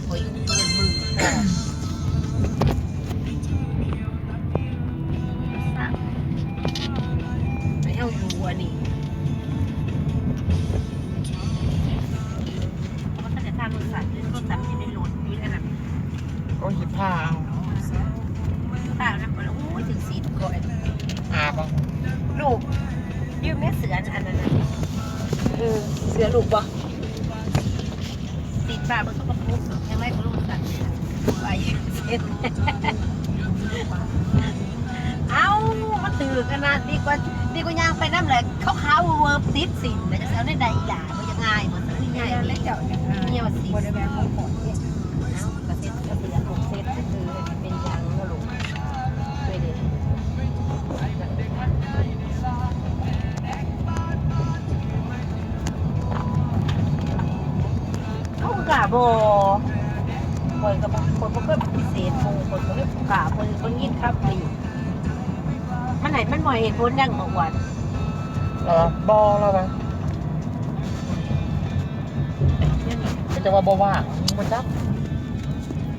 ຂ້ອຍຢູ່ເກີນມື້ ໃຫ້ເຮົາຢູ່ອັນນີ້ ເພາະວ່າຖ້າຈະທາງລົດສັດ ລົດສັດທີ່ໃນລົດຢູ່ອັນນັ້ນ ໂອ້ຍ ຊິພາເອົາ ພານຳ ໂອ້ຍ ຖືກສີດກ່ອຍ ຫາບໍ່? ລູກ ຢືມແມ່ເສືອອັນນັ້ນນະ ເອີ ເສືອລູກບໍ່? ສີດປາກມັນສະກະປົກ ແຮງໄຫຼກໍລົງສັດໄປ ເອົ້າ ມັນຖືກອັນນັ້ນ ດີກວ່າ ດີກວ່າຍ່າງໄປນຳແຫຼະ ຂາວໆເວີບຕິດສີດ ແລ້ວຈະເອົາແນວໃດອີ່ຫຼ້າ ບໍ່ຢາກອາຍບໍ່? ມັນໃຫຍ່ ແລ້ວເຈົ້າຢາກອາຍ ເມຍວ່າສີດ ບໍ່ໄດ້ແວ່ຂອງຂອດ ເອົາ ກະເຊັດ ກະເສືອລູກເຊັດ ຄືເປັນຫຍັງເນາະລູກ ເອີ ເຮົາກໍບໍ່ ຂ້ອຍກໍບໍ່ ຂ້ອຍບໍ່ເຄີຍປະຕິເສດໝູ່ ຂ້ອຍກໍເລີຍບໍ່ກ້າ ຂ້ອຍ ຂ້ອຍຍິນຄຳນີ້ ມັນໃຫ້ ມັນບໍ່ໃຫ້ເຫດຜົນຫຍັງ ເມື່ອວານ ເອີ ບໍ່ ລາວວ່າ ເຂົາເຈົ້າວ່າບໍ່ວ່າງ ບໍ່ຈັກ